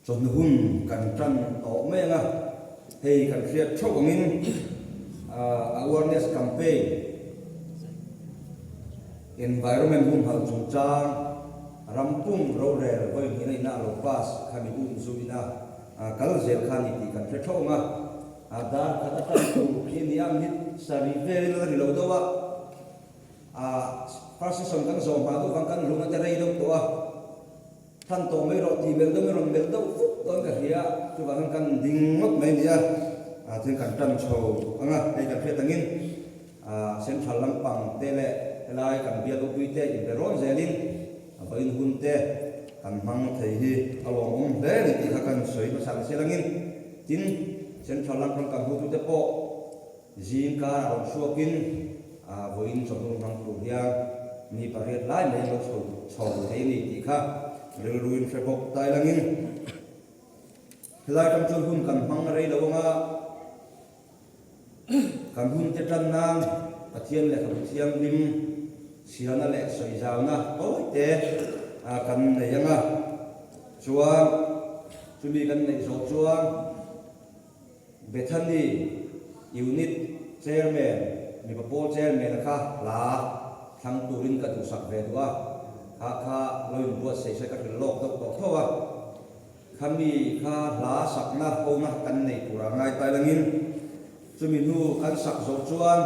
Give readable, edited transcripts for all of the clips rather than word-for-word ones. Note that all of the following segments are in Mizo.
Chawhnu hun kan tan tawh mai ang a, hei kan hriat theuh angin awareness campaign, environment humhalh chungchang, ram pum rorel vawi hnihna ina a lo pass kha mi um zuina kal zel kha a ni tih kan hre theuh ang a, a dar khat a tan tur khi a ni a, minute sarih velin a la ri lo deuh a, first session kan zawh hma deuh vang kan luhna te rei deuh tawh a. Than tawh mai rawh tih melh deuh in rawn melh deuh fuk dawn ka hria, chuvangin kan ding ngawt mai nia, chuan kan tan chho ang a, hei kan hriat angin Central lampang te leh helai kan bial upui te inbe rawn zelin vawiin hun te kan hmang thei hi a lawmawm hle a ni tih kha kan sawi hmasa ang sel angin tin Central lampang kan hotute pawh Zing kar a rawn hruakin vawiin chawhnu hmang tur hian mi pariat lai mai an lo chho chho thei a ni tih kha rilruin hre bawk tai langin helai ram chuan hun kan hmang rei lo anga kan hun te tan nan Pathian lehkhabu thianghlim chhiarna leh sawizauna tawi te kan nei anga chuan chumi kan neih zawh chuan Bethany Unit Chairman, mipa pawl Chairman-a kha hla thlang turin ka duhsak ve duh a, kha kha lo inbuatsaih se ka hrilh lawk deuh tawh tho a. Khami kha hla sakna hona kan nei turah ngai tai langin chumi hnu kan sak zawh chuan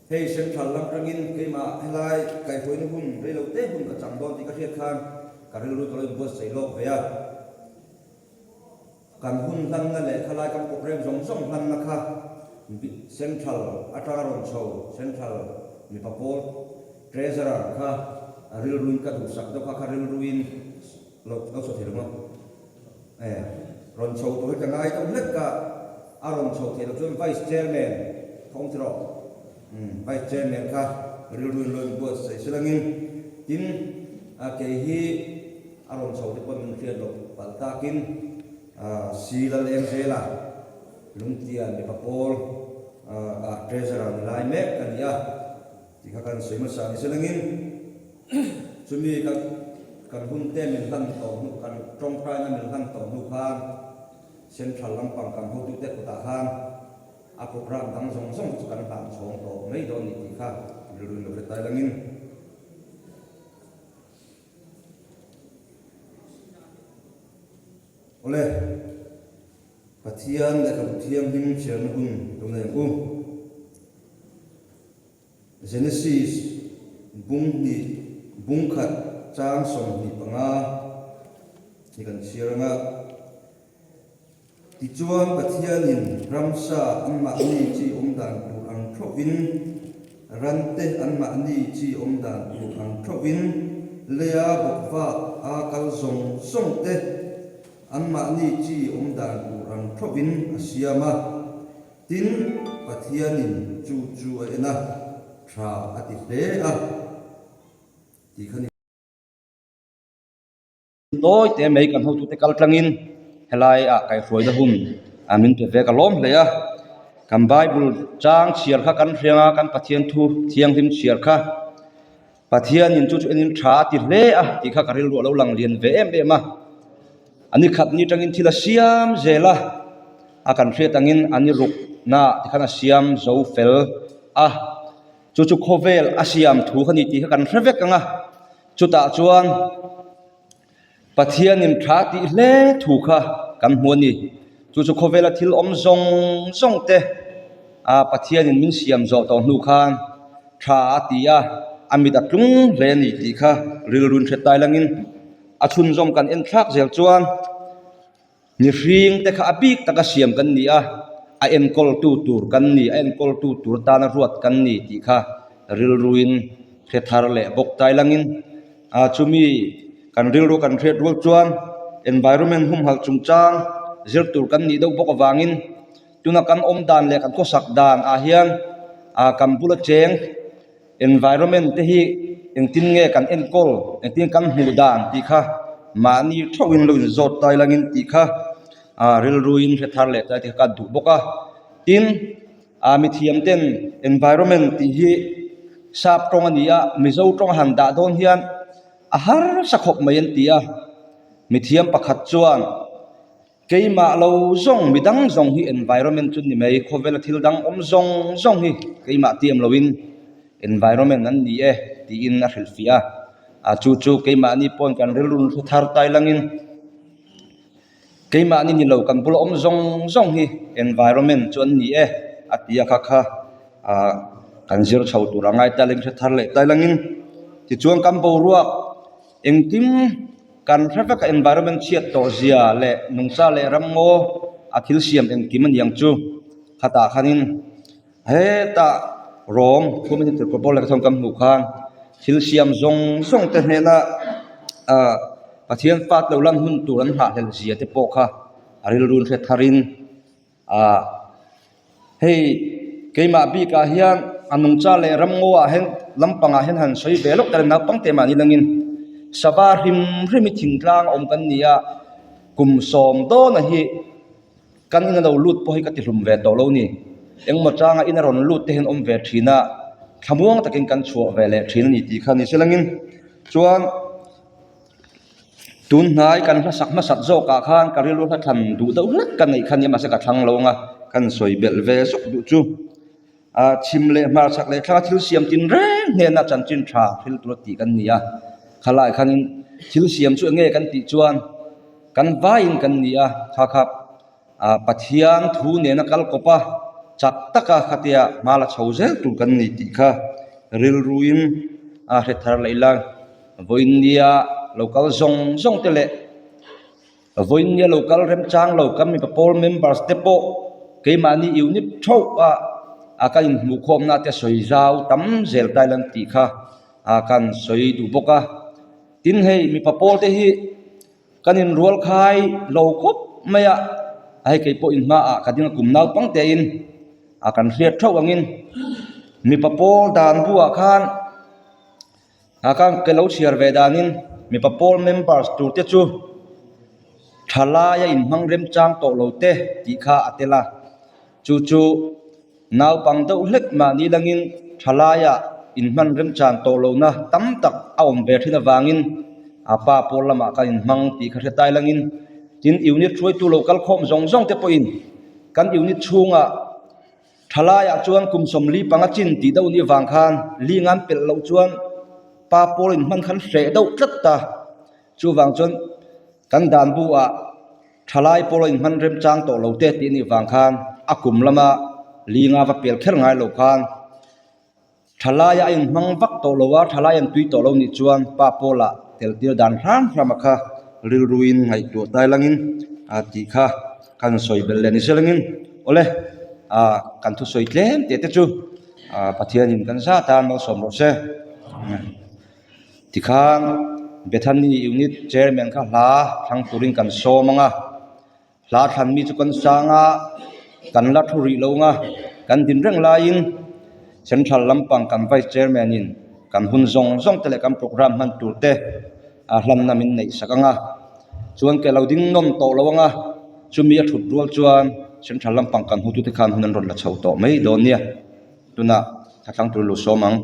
hei Central lam atangin keimah helai kaihhruaina hun reilote hun ka chang dawn tih ka hriat khan ka rilru ka lo inbuatsaih lawk ve a. Kan hun hlanna leh khalai kan program zawng zawng hlanna kha Central atanga rawn chho Central mipa pawl Treasurer kha a rilruin ka duhsak deuh kha kha rilruin lo lo chho thei lo maw? E rawn chho tur hi ka ngai deuh hlek a, a rawn chho thei lo chuan Vice Chairman kha awm tiraw? Umm Vice Chairman kha rilruin lo inbuatsaih silangin tin a kei hi A rawn chho te pawn min hriat loh palh takin Si Lal Eng Zela Lungtian mipa pawl ah Treasurer ni lai mek ka ni a tih kha kan sawi hmasa ni selangin chumi kan kan hun te min hlan tawh hnu kan tawngtaina min hlan tawh hnu khan Central lampang kan hotute kutah khan a programme dang zawng zawng chu kan hlan chhawng tawh mai dawn ni tih kha rilru in lo hre tai langin. Awle, Pathian lehkhabu thianghlim chhiarna hun lo nei ang u. Genesis bung hnih, bung khat chang 25 hi kan chhiar ang a. Tichuan, Pathianin ramsa anmahni chi awm dan tur ang thawhin, rante anmahni chi awm dan tur ang thawhin, leia bawkvak a kal zawng zawng te anmahni chi awm dan tur ang thawhin a siam a. Tin, Pathianin chu chu a en a, tha a ti hle a, tih kha ni. Tawi te mai kan hotute kal tlangin helai ah kaihhruaina hun min pe ve ka lawm hle a, kan bible chang chhiar kha kan hriang a kan Pathian thu thianghlim chhiar kha Pathianin chu chu enin tha a ti hle a tih kha ka rilru a lo lang lian ve em em a, a ni khat ni tangin thil a siam zel a, a kan hriat angin a ni ruk na tikhan a siam zo fel a, chu chu khawvel a siam thu kha ni tih kha kan hre vek ang a. Chutah chuan Pathianin tha tih hle thu kha kan hmu a ni. Chu chu khawvela thil awm zawng zawng te a Pathianin min siam zawh tawh hnu khan tha a ti a, a mit a tlung hle a ni tih kha rilrun hre tai langin a chhunzawm kan en thlak zel chuan Mihring te kha a bik taka siam kan ni a, a enkawltu tur kan ni, a enkawltu tur tana ruat kan ni tih kha rilruin hre thar leh bawk tai langin chumi kan rilru kan hriat rual chuan environment humhalh chungchang zir tur kan nih deuh bawk avangin tuna kan awm dan leh kan khawsak dan ah hian kan bula cheng Environment te hi engtin nge kan enkawl, engtin kan hmuh dan tih kha mahni theuhin lo inzawt tai langin tih kha ah rilruin hre thar leh tlai tih kha ka duh bawk a. Tin, ah mithiam ten environment tih hi sap tawng a ni a, Mizo tawng a han dah dawn hian a harsa khawp mai an ti a. Mithiam pakhat chuan keimah lo zawng midang zawng hi environment chu ni mai, khawvela thil dang awm zawng zawng hi keimah tiam loin environment an ni e tiin a hrilhfiah a, a chu chu keimahni pawn kan rilru hre thar tai langin keimahni ni lo kan bula awm zawng zawng hi environment chu an ni e a ti a kha kha ah kan zir chho tur a ngai ta leng hre thar leh tai langin tichuan kan boruak Engtin kan hre vek a environment chhiat tawh zia leh nungcha leh ramngaw a thil siam engkim a niang chu khatah khanin hetah rawng thum a ni tur pawl leh thawng kan hmuh khan thil siam zawng zawng te hnena ah Pathian fat lo lan hun tur an nghahhlelh zia te pawh kha a rilru hre tharin. Ah hei keimah bikah hian a nungcha leh ramngaw ah hian lampangah hian han sawi ve lawk ta le naupang te mahni langin sava hrim hrim hi thingtlang awm kan ni a kum sawm dawn a hi kan in a lo lut pawh hi ka ti hlum ve tawh lo ni engmaw changa in a rawn lut te hian awm ve thin a thlamuang takin kan chhuah ve leh thin a ni tih kha ni se langin chuan. Tun hnai kan hlasak hmasak zawkah khan ka rilru hla thlan duh deuh hlek ka neih kha nia mahse ka thlang lo anga kan sawi belh ve zawk duh chu. Ah chhim leh hmarchhak leh thlanga thil siam tin reng hnena chanchin tha thil tura tih kan ni a, khalai khanin thil siam chu enge kan tih chuan kan vaiin kan ni a kha kha ah Pathian thu nena kal kawp a chak taka khatia hma la chho zel tur kan ni tih kha rilruin a hre thar leh ila. Vawiinnia lo kal zawng zawng te leh vawiinnia lo kal remchang lo kan mipa pawl members te pawh keimahni unit theuh a a kan inhmuh khawmna te sawi zau tam zel ta ila an tih kha a kan sawi duh bawk a. Tin hei mipa pawl te hi kan inrual khai lo khawp mai a, hei kei pawh inhmaah ka ding a kum naupang tein a kan hriat theuh angin mipa pawl dan buah khan. A ka ke lo chhiar ve danin mipa pawl members tur te chu thalai a inhmang remchang tawh lo te tih kha a tel a, chu chu naupang deuh hlek mahni langin thalai ah inhman remchang tawh lohna tam tak a awm ve thin avangin a pa pawl lamah kan inhmang tih kha hre tai langin tin unit hruaitu lo kal khawm zawng zawng te pawhin kan unit chhungah Thalaiah chuan kum 40 panga chin tih deuh ni vang khan li ngan pelh loh chuan pa pawl in hman khan hreh deuh tlat ta. Chuvang chuan kan dan bu ah thalai pawl in hman remchang tawh lo te tih anih vang khan a kum lama li nga va pel kher ngai lo khan Thalaia a inhmang vak tawh lo a, thalai an tui tawh lo nih chuan pa Paula tel tir dan hram hram a kha rilruin ngaihtuah tai langin a tih kha kan sawi belh leh ni se langin awle a kan thusawi tlem teh te chu a Pathianin kan zat a malsawm rawh se. Tikhan Bethany Unit Chairman kha hla thlang turin kan sawm ang a. Hla thlan mi chu kan sang a, kan la thu rih lo nga, kan din reng laiin Central lampang kan Vice Chairman in kan hun zawng zawng te leh kan programme hman tur te a hlanna min neih sak ang a, chuan ke lo ding nawm tawh lo ang a, chumi a thut rual chuan Central lampang kan hotute khan hun an rawn la chho tawh mai dawn nia, tunah thla thlang tur lu sawm ang.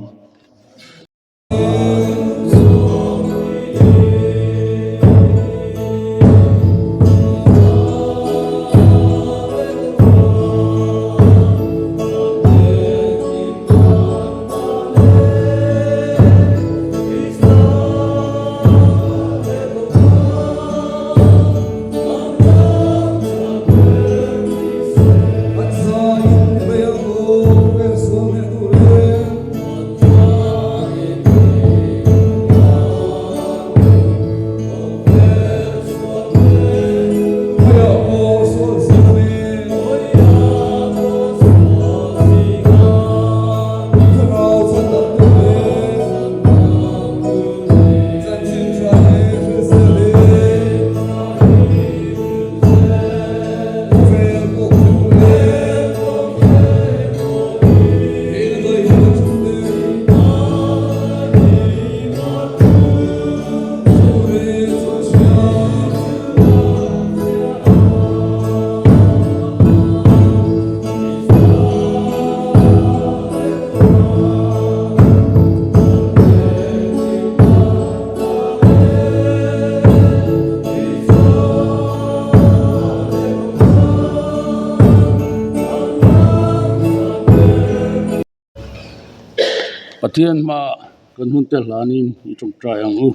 Pathian hmaah kan hunte hlanin i tawngtai ang u.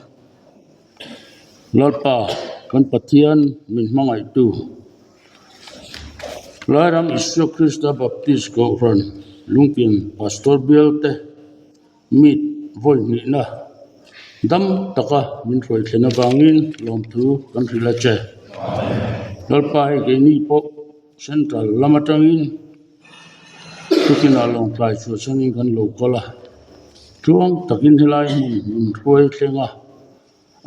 Lalpa, kan Pathian min hmangaihtu, Lairam Isua Krista Baptist Kohhran Lungpian Pastor Bialte meet vawi hnihna dam taka min hruai thlen avangin lawmthu kan hrilh a che. Lalpa hei keini pawh Central lam atangin Tukinah Lawngtlai chhuahchhanin kan lo kal a, tluang takin helai hmun min hruai thleng a,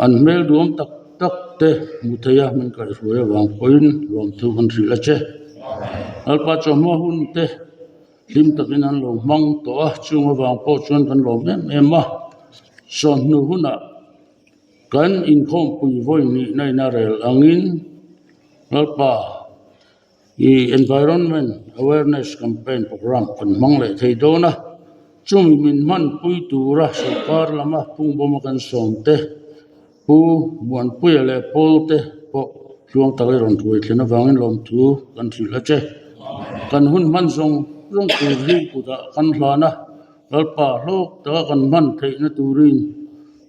an hmel duam tak tak te hmu thei a min kaihhruai avang pawhin lawmthu kan hrilh a che. Lalpa chawhma hun te hlim takin an lo hmang tawh a, chung avang pawh chuan kan lawm em em a, sawmhnu hunah kan inkhawmpui vawi nihna in a rel angin Lalpa. I Environment Awareness Campaign Programme kan hmang leh thei dawn a, chumi min hmanpui tura sawrkar lama phungbawma kan sawm te, Pu Muanpuia leh Paul te pawh tluang tak i rawn hruai thlen avangin lawmthu kan hrilh a che. Kan hun hman zawng zawng tur hi kutah kan hlan a, Lalpa hlawk taka kan hman theihna turin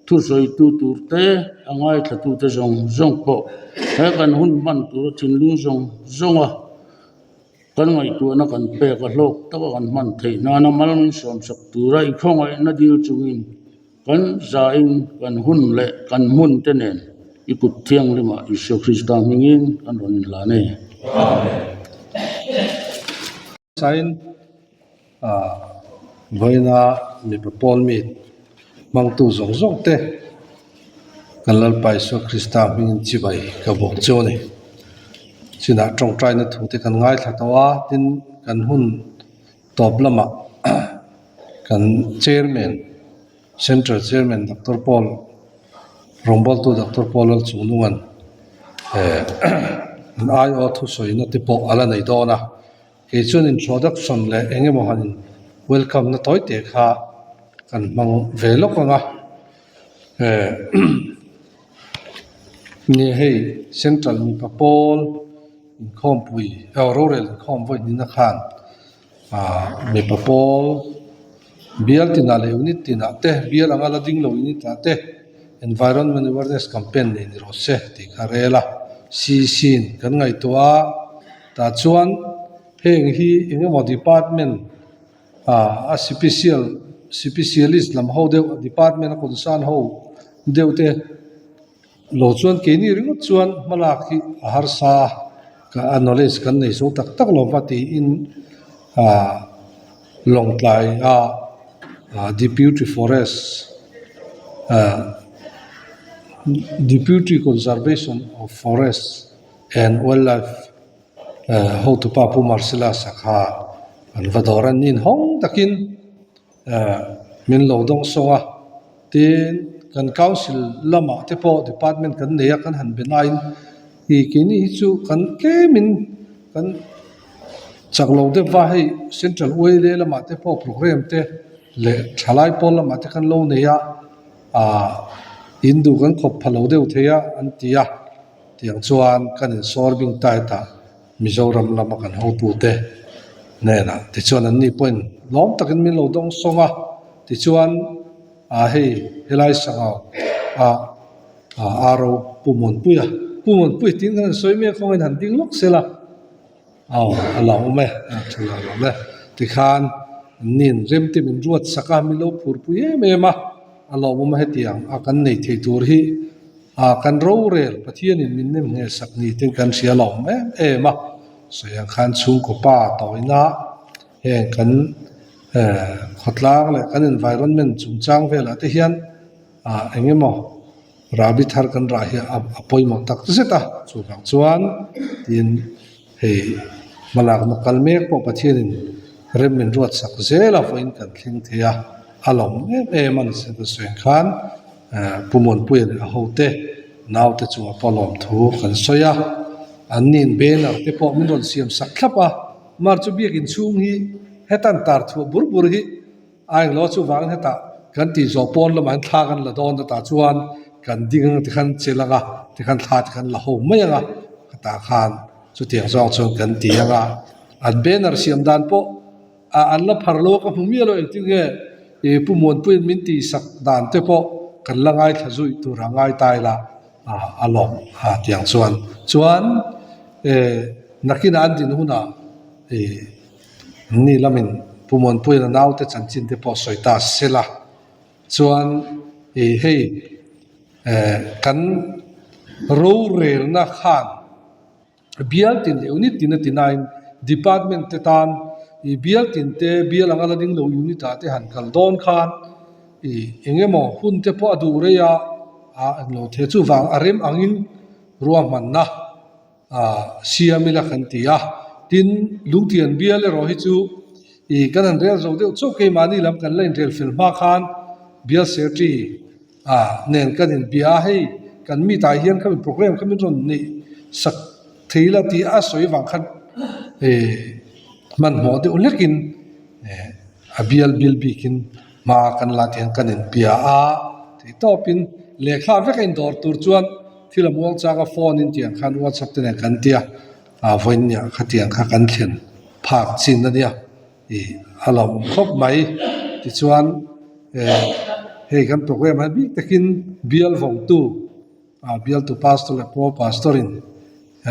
Thusawitu turte, a ngaithlatute zawng zawng pawh he kan hun hman tura thinlung zawng zawnga kan ngaihtuahna kan pek a hlawk taka kan hman theih nana mal min sawmsak tura i khawngaihna dil chungin kan zain kan hun leh kan hmun te nen i kut thianghlimah Isua Krista hmingin kan rawn inhlan e. Sain vawiina mipa pawl mi hmangtu zawng zawng te kan Lalpa Isua Krista hmingin chibai ka bawk chu a ni. Chinah tawngtaina thu te kan ngaithla tawh a, tin kan hun tawp lamah kan chairman Central Chairman Doctor Paul rawngbawltu Doctor Paul Lalchungnunga'n eh an aiawh thusawina te pawh a la nei dawn a. Kei chuan introduction leh eng emaw han welcome na tawi teh kha kan hmang ve lawk ang a eh nia hei central mipa pawl inkhawmpui aw rorel inkhawm vawi hnihna khan ah mipa pawl bial tinah leh unit tinah te bial anga la ding lo unit ah te environment awareness campaign nei ni rawh se tih kha rel a cc in kan ngaihtuah a. Tah chuan heng hi eng emaw department ah a sipisial sipisialist lam ho deuh department a concern ho deuh te lo chuan keini ringawt chuan hmalak hi a harsa a a knowledge kan nei zo tak tak lo va tiin ah Lawngtlai ah ah deputy forest ah deputy conservation of forest And wildlife hotupa Pu Marcela Sakha an va dawr a, nin hawng takin min lo dawng sawng a, tin kan council lamah te pawh department kan nei a kan han be nain ih keini hi chu kan tlemin kan chak lo deuh va hei central oil lamah te pawh programme te leh thalai pawl lamah te kan lo nei a ah in duh kan khawp pha lo deuh thei a an ti a. Tiang chuan kan insawr bing ta hetah Mizoram lama kan hotute hnenah tichuan anni pawhin lawm takin min lo dawng sawng a, tichuan ah hei helai sangau ah ah aro Pu Muanpuia, Pu Muanpuia tiin kan han sawi mek kawngin han ding lawk sela aw a lo awm e, a tha lo awm e tikhan anni'n remte min ruat sak a, min lo phurpui em em a, a lawmawm a hetiang a kan nei thei tur hi. Ah kan rorel Pathianin min nem ngheh sak ni ten kan hria lo awm em em a, sawi ang khan chhungkaw pa tawina heng kan eh khawtlang leh kan environment chungchang velah te hian ah eng emaw rahbi thar kan rah hi a pawimawh tak zet a, chuvang chuan tin hei hmalakna kal mek pawh Pathianin rem min ruat sak zel a vawiin kan thleng thei a, a lawm em em a ni sawi ang khan. Pu Muanpuia leh a hote naute chungah pawh lawmthu kan sawi a, anni'n banner te pawh min rawn siam sak thlap a, mar chu biakin chhung hi hetan tar thuah bur bur hi a englo a chuvangin hetah kan tih zawh pawn lamah hian thla kan la dawn a tah chuan kan ding ang tikhan chel ang a tikhan thla te kan la ho mai ang a hetah khan chutiang zawng chuan kan ti ang a, an banner siam dan pawh. Ah an la phar lo a ka hmu miah lo engtin nge. I Pu Muanpuiin min tihsak dan te pawh kan la ngaithla zui tur a ngai ta ila a lawm a tiang chuan. Chuan nakinah an din hunah i ni lamin Pu Muanpuiin a naute chanchin te pawh sawi ta sela chuan i hei kan rorelna khan Bial tin leh unit tin a ti nain department te tan ih bial tin te bial anga la ding lo unit ah te han kal dawn khan ih eng emaw hun te pawh a duh rei a ah englo the chuvang a rem angin ruahmanna ah siam ila kan ti a. Tin, lungtian bial erawh hi chu ih kan han rel zo deuh chauh keimahni lam kan la inrel fel hma khan bial secretary A nen kan inbia a, hei kan meet ah hian khami program kha min rawn neih sak thei la tih a sawi vang khan hmanhmawh deuh hlekin a bial bil bikin hma kan la tih ang kan inbia a, theihtawpin lehkha vek a indawr tur chuan thil a muang chang a phone in tih ang khan whatsapp te nen kan tia a vawiin khatiang kha kan thlen phak chin a nia. Ih a lawmawm khawp mai. Tichuan eh hei kan program hi bik takin bial vawngtu ah bialtu pastor leh pro pastor in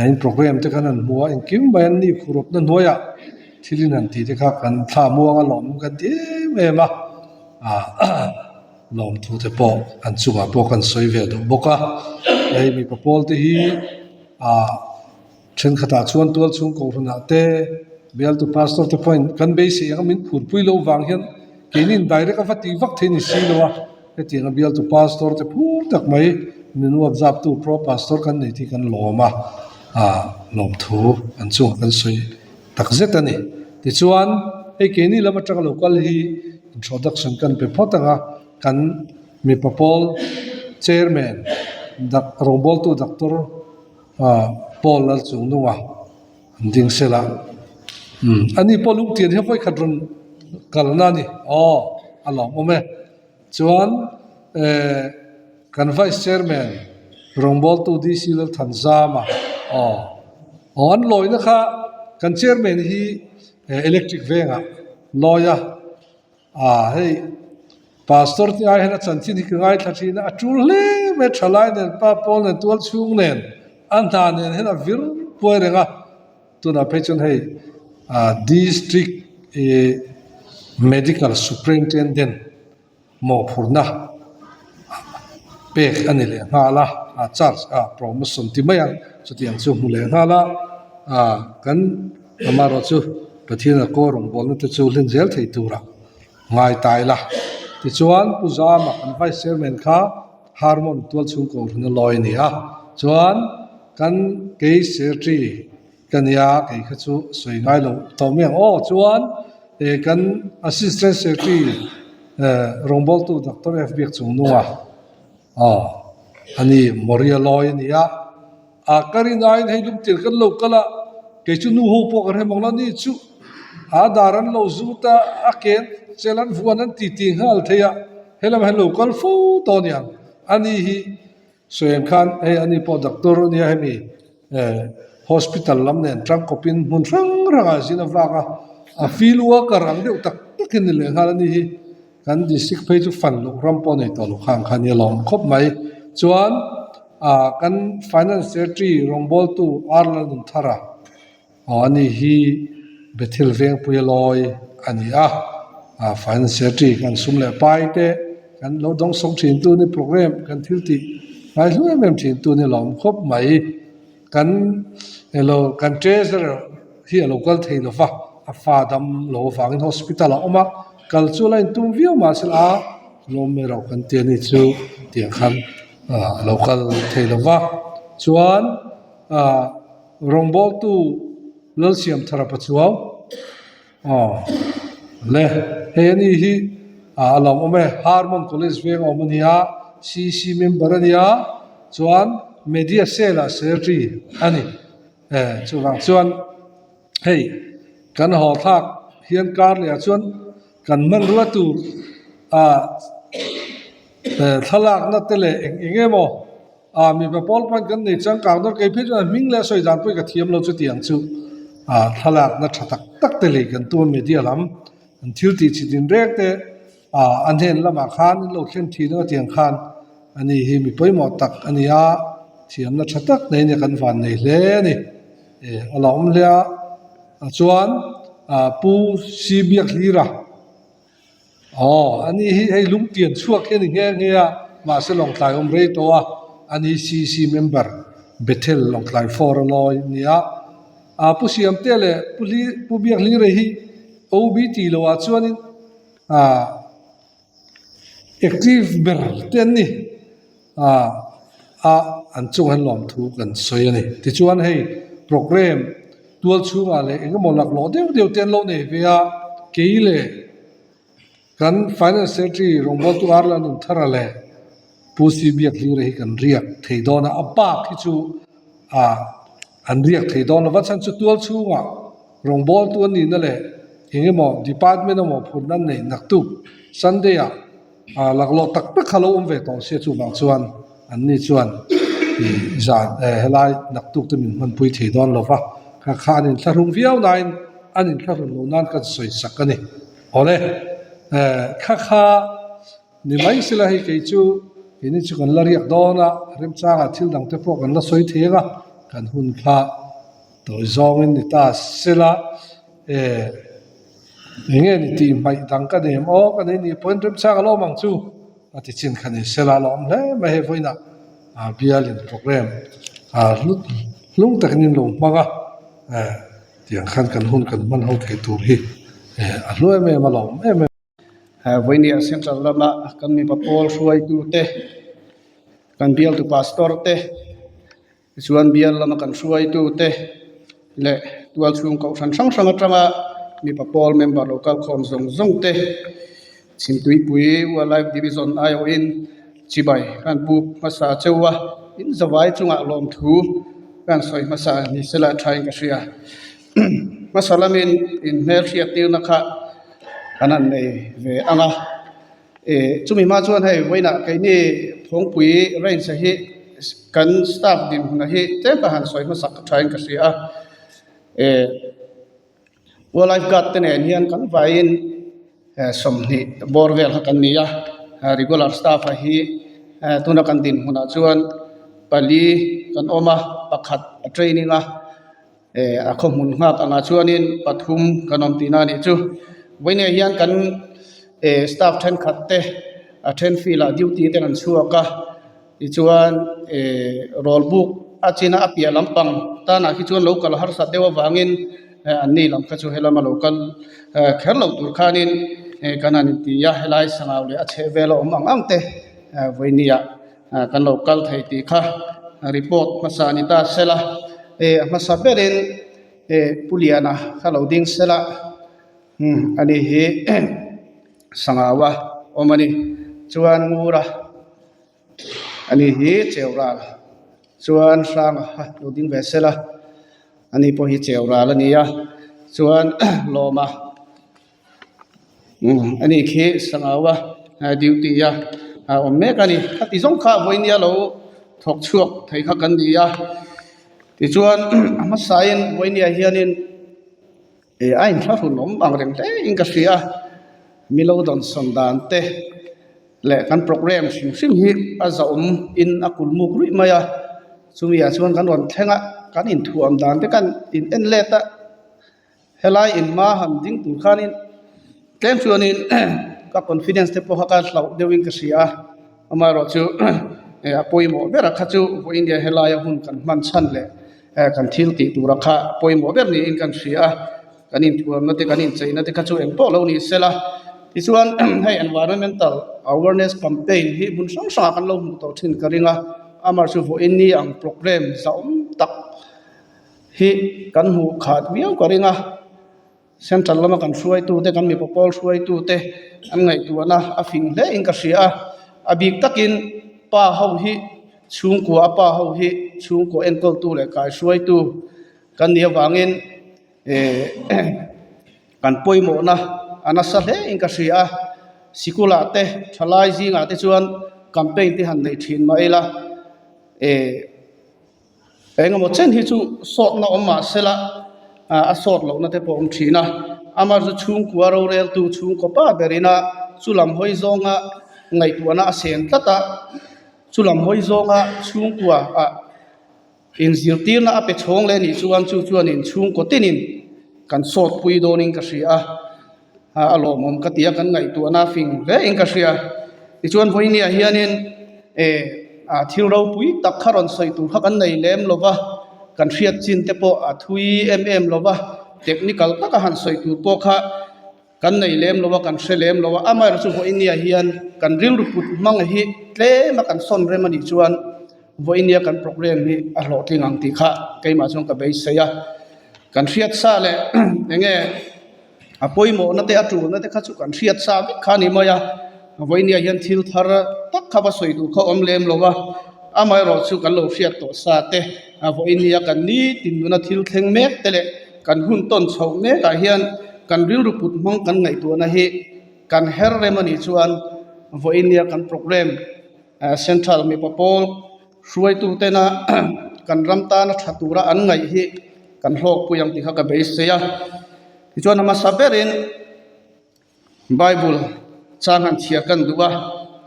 in program te khan an hmu a engkim mai an ni khurawpna hnuaiah thil in han tih te kha kan thla muang a lawmawm kan ti em em a ah lawmthu te pawh an chungah pawh kan sawi ve duh bawk a hei mipa pawl te hi ah. Thenkhatah chuan tualchhung kohhranah te, bialtu pastor te pawhin kan beisei anga min phurpui loh vang hian keinin direct a va tih vak thei ni si lo a, hetianga bialtu pastor te phur tak mai min uap zaptu pro pastor kan nei tih kan lawm a, ah lawmthu an chungah kan sawi tak zet a ni. Tichuan hei keini lam atanga lo kal hi introduction kan pe phawt anga kan mipa pawl chairman rawngbawltu doctor Paul lal chung nunga an ding sel a, umm ani pawh lungtian hi vawikhat rawn kalna a ni aw a lawmawm e. Chuan eh kan vice chairman rawngbawltu DC Lalthanzama aw aw an lawina kha kan chairman hi electric vengah lawi a. Ah hei pastor te ai hian a chanchin hi ka ngaithla thin a, a tul hle mai thalai nen pa pawl nen tual chhung nen a hna nen hian a vir puai reng a, tunah phei chuan hei ah district ih medical superintendent mawhphurhna pek a ni leh nghal a, ah charge ah promotion ti mai ang chutiang chu hmu leh nghal a ah kan amaherawhchu. Pathian a kaw rawngbawlna te chu hlen zel thei tura ngai ta ila. Tichuan Pu Zama kan Vice Chairman kha Harmon tualchhung kohhran a lawi a ni a. Chuan kan kei Secretary ka nia kei kha chu sawi ngai lo tawh mai ang aw. Chuan kan Assistant Secretary rawngbawltu Doctor F Biakchungnunga aw a ni Moria lawi a ni a. A ka rin aiin hei lungtir kan lo kal a, kei chu nu ho pawh kan hrem ang lo ni chu a dar an lo zut a, a ken chel an vuan an ti ti nghal thei a, helam hian lo kal fo tawh a niang. Ani hi sawi ang khan hei ani pawh doctor a nia hemi eh hospital lam nen tangkawpin hmun hrang hrangah zin a vak a, a field worker ang deuh tak takin ni leh nghal ani hi. Kan district phei chu fan loh ram pawh nei tawh loh khan kha nia lawm khawp mai. Chuan ah kan finance secretary rawngbawltu R Lalnunthara aw ani hi Bethel Vengpuia lawi a ni a, ah finance secretary kan sum leh pai te kan lo dawngsawng thin tu ni program kan thil tih ngai hlu em em thin tu ni lawm khawp mai. Kan elo kan treasurer hi a lo kal thei lo va, a fa dam lo avangin hospital ah a awm a, kal chu a la intum viau mahse a lawm mai rauh kan ti a ni chu tiang khan a lo kal thei lo va. Chuan ah rawngbawltu Lalsiamthara Pachuau aw le hei ani hi a lawmawm e, Harmon College veng a awm a ni a, CC member a ni a, chuan Media Cell ah Secretary a ni. Eh chuvang chuan hei kan haw thlak hian kar leh ah chuan kan hmanrua tur ah thlalakna te leh eng eng emaw ah mipa pawl pawn kan nei changkang dawn kei phei chuan hming leh a sawi dan pawh hi ka thiam lo chutiang chu ah thlalakna tha tak tak te lei kan tum a media lam an thil tih chi din reng te. Ah an hnen lamah khan in lo thlen thin ang a tiang khan ani hi mi pawimawh tak a ni a, thiamna tha tak nei nia kan van nei hle a ni. Eh a lo awm hle a, chuan ah Pu Si Biakhlira aw ani hi hei lungtian chhuak hi a ni nghe nghe a, mahse Lawngtlai awm rei tawh a, ani CC member Bethel Lawngtlai Four a lawi a ni a. Ah Pu Siamtea leh Pu Hli Pu Biakhlira hi OB tih loh ah chuanin ah active ber te an ni ah a an chungah hian lawmthu kan sawi a ni. Tichuan hei programme tual chhungah leh eng emaw laklawh deuh deuh te an lo nei ve a, kei leh kan finance secretary rawngbawltu Arla Nunthara leh Pu C Biakhlira hi kan riak thei dawn a, a bak hi chu ah an riak thei dawn lo va chhan chu tual chhungah Rawngbawltu an nihna leh eng emaw department emaw phurna an neih naktuk Sunday ah ah laklawh tak tak kha lo awm ve tawh sia chuvang chuan an ni chuan ih zan eh helai naktuk te min hmanpui thei dawn lo va kha kha an inthlahrung viau nain an inthlahrun loh nan kan sawi sak a ni. Awle eh kha kha ni mai sela hei kei chu keini chu kan la riak dawn a remchangah thil dang te pawh kan la sawi thei ang a kan hun kha Tawi zawngin ni ta sela e eng nge ni tih hmaih dang ka nem aw ka nei nih pawhin remchang a lawm ang chu a ti chin kha ni sela a lawm hle mai hei vawiinah ah bialin program ah hlut hlung takin in lo hmang a e tiang khan kan hun kan hman ho thei tur hi e a hlu em em a lawm em em. Vawinia Central lama kan mipa pawl hruaitute kan bialtu pastor te Tichuan bial lama kan hruaitute leh tualchhung kohhran hrang hrang atanga mipa pawl member lo kalkhawm zawng zawng te Chhimtuipui Wildlife Division aiawhin chibai kan buk hmasa cheu a, in zavai chungah lawmthu kan sawi hmasa ni sela thain ka hria. Hmasa lamin inhmelhriat tirna kha kan han nei ve ang a. Eh chumi hma chuan hei vawiinah keini Phawngpui range hi kan staff dinhmun hi tlem ka han sawi hmasak thain ka hria a eh wildlife guard te nen hian kan vaiin eh 20 bawr vel kha kan ni a regular staff ah hi eh tuna kan dinhmunah chuan pali kan awm a pakhat a training a. Eh a khaw hmun nghak angah chuanin pathum kan awm tihna a nih chu. Vawiinah hian kan eh staff thenkhat te a then field ah duty ten an chhuak a tichuan eh rawl buk a china a piah lampang tanah khi chuan lo kal harsat deuh avangin eh an ni lam kha chu helama lo kal eh kher loh tur khanin eh kan han inti a helai sangau leh a chheh vel a awm ang ang te eh vawinia. Kan lo kal thei tih kha report hmasa ni ta sela eh a hmasa berin eh Pu Liana kha lo ding sela umm ani hi Sangaua awm a ni chuan Ngura ani hi Cheural chuan Hranga kha lo ding ve sela ani pawh hi Cheural a ni a chuan Lawma. Umm ani khi Sangaua duty a awm mek a ni khati zawng kha vawinia lo thawk chhuak thei kha kan ni a tichuan a hmasain vawinia hianin ih a inthlahrun awm ang reng hle in ka hria a milo dawnsawn dan te leh kan programme hrim hrim hi a zahawm in a kulmuk ruih mai a chumi ah chuan kan rawn thleng a kan inthuam dan te kan in en let a. Helai in hma han ding tur khanin tlem chuanin ka confidence te pawh kha ka hlauh deuhin ka hria a, amaherawh chu a pawimawh ber kha chu vawiin hian helaia hun kan hman chhan leh kan thil tih tura kha pawimawh ber niin kan hria a, kan inthuamna te kan incheina te kha chu engpawh lo ni sela tichuan hei environmental awareness campaign hi hmun hrang hrangah kan lo hmuh tawh thin ka ring a, amaherawh chu vawiin ni ang programme zahawm tak. Hi kan hmuh khat viau ka ring a, central lama kan hruaitute kan mipa pawl hruaitute an ngaihtuahna a fing hle in ka hria a, a bik takin pa ho hi chhungkua a pa ho hi chhungkua enkawltu leh kaihruaitu kan nih avangin eh kan pawimawhna a nasa hle in ka hria a, sikulah te thalai zingah te chuan campaign te han nei thin mah ila eh. Engemaw chen hi chu sawtna awm mah sela a sawt lohna te pawh a awm thin a, amah chu chhungkua roreltu chhungkaw pa berin a Chu lam hawi zawnga ngaihtuahna a sen tlat a, chu lam hawi zawnga chhungkua ah inzirtirna a pe chhawng leh anih chuan chu chuanin chhungkaw tinin kan sawtpui dawnin ka hria a. A lawmawm ka ti a, kan ngaihtuahna a fing hle in ka hria. Tichuan vawinia hianin eh thil ropui tak kha rawn sawi tur kha kan nei lem lo va, kan hriat chin te pawh a thui em em lo va, technical taka han sawi tur pawh kha kan nei lem lo a, kan hre lem lo a. Amaherawhchu chu vawinia hian kan rilru put hmang hi tlem a kan sawn rem a nih chuan vawinia kan programme hi a hlawhtling ang tih kha keimah chuan ka beisei a. Kan hriat sa leh eng nge. A pawimawhna te a tulna te kha chu kan hriat sa vek kha a ni mai a, vawinia hian thil thar tak kha va sawi duh kha awm lem lo va, amaherawh chu kan lo hriat tawh sa te, vawinia kan nitin nuna thil thleng mek te leh kan hun tawn chhoh mekah hian kan rilru put hmang kan ngaihtuahna hi kan her rem a nih chuan vawinia kan programme central mipa pawl hruaitu tena kan ram tana tha tura an ngaih hi kan hlawkpui ang tih kha ka beisei a. Tichuan a hmasa berin Bible chang han chhiar kan duh a,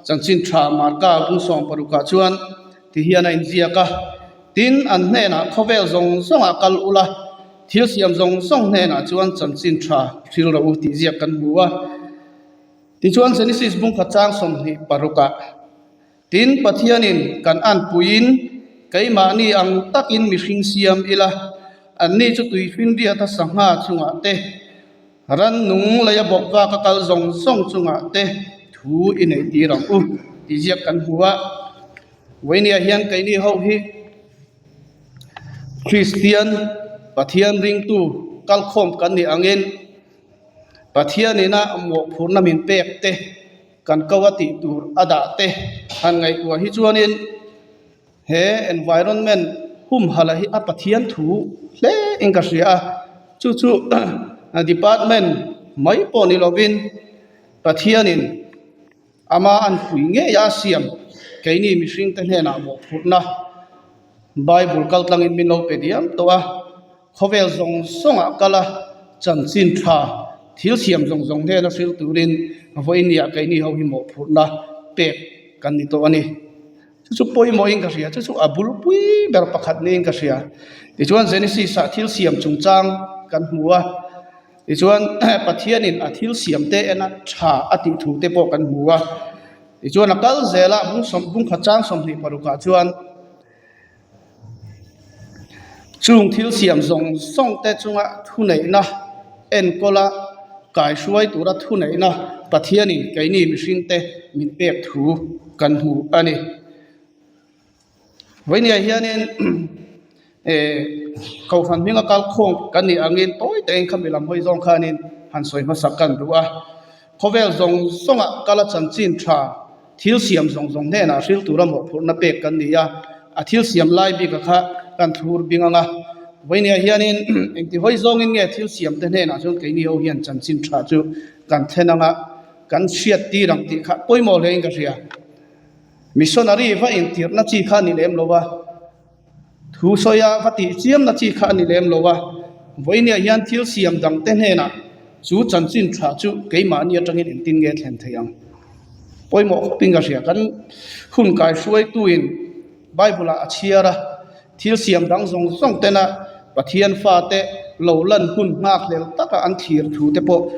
chanchin tha Marka bung sawm parukah chuan ti hian a inziak a, Tin, an hnenah khawvel zawng zawngah kal ula, thil siam zawng zawng hnenah chuan chanchin tha hril rawh u tih ziak kan hmu a. Tichuan Genesis bung khat chang 26ah. Tin, Pathianin kan anpuiin keimahni ang takin mihring siam ila, anni chu tuifinriata sangha chungah te, rannung leia bawk vaka kal zawng zawng chungah te thu i neih tir ang u tih ziak kan hmu a. Vawinia hian keini ho hi Kristian Pathian ringtu kalkhawm kan nih angin Pathianina mawhphurhna min pek te, Kan ko a tih tur a dah te han ngaihtuah hi chuanin he environment humhalh hi a Pathian thu hle in ka hria a, chu chu department mai pawh ni lovin Pathianin ama an pui ngei a siam keini mihring te hnenah mawhphurhna Bible kaltlangin min lo pe diam tawh a. Khawvel zawng zawngah kal a, chanchin tha, thil siam zawng zawng hnena hril turin vawinia keini ho hi mawhphurhna pek kan ni tawh a ni. Chu chu pawimawhin ka hria, chu chu a bulpui ber pakhat niin ka hria. Tichuan Genesis-ah thil siam chungchang kan hmu a, tichuan Pathianin a thil siam te ena tha a tih thu te pawh kan hmu a. Tichuan a kal zel a, bungkhat chang 26 ah chuan, Chung thil siam zawng zawng te chunga thuneihna enkawla kaihruai tura thuneihna Pathianin keini mihring te min pek thu kan hmu a ni. Vawinia hianin eh Kohhran hminga kalkhawm kan nih angin tawi takin khami lam hawi zawng khanin han sawi hmasak kan duh a. Khawvel zawng zawngah kala chanchin tha. Thil siam zawng zawng hnenah hril tura mawhphurhna pek kan ni a, a thil siam lai bika kha kan thlur bing ang a. Vawinia hianin engti hawi zawngin nge thil siamte hnenah chuan keini ho hian chanchin tha chu kan thlen ang a, kan hriat tir ang tih kha pawimawh hlein ka hria. Missionary va intirhna chi kha a ni lem lo a. Thu sawia va tih chiamna chi kha a ni lem lo a, vawinia hian thil siam dangte hnenah chu chanchin tha chu keimahni atangin engtin nge thlen thei ang? Pawimawh khawpin ka hria. Kan hun kaihruaituin Bible-ah a chhiar a, thil siam dang zawng zawng tena Pathian fate lo lan hun nghakhlel taka an thlir thu te pawh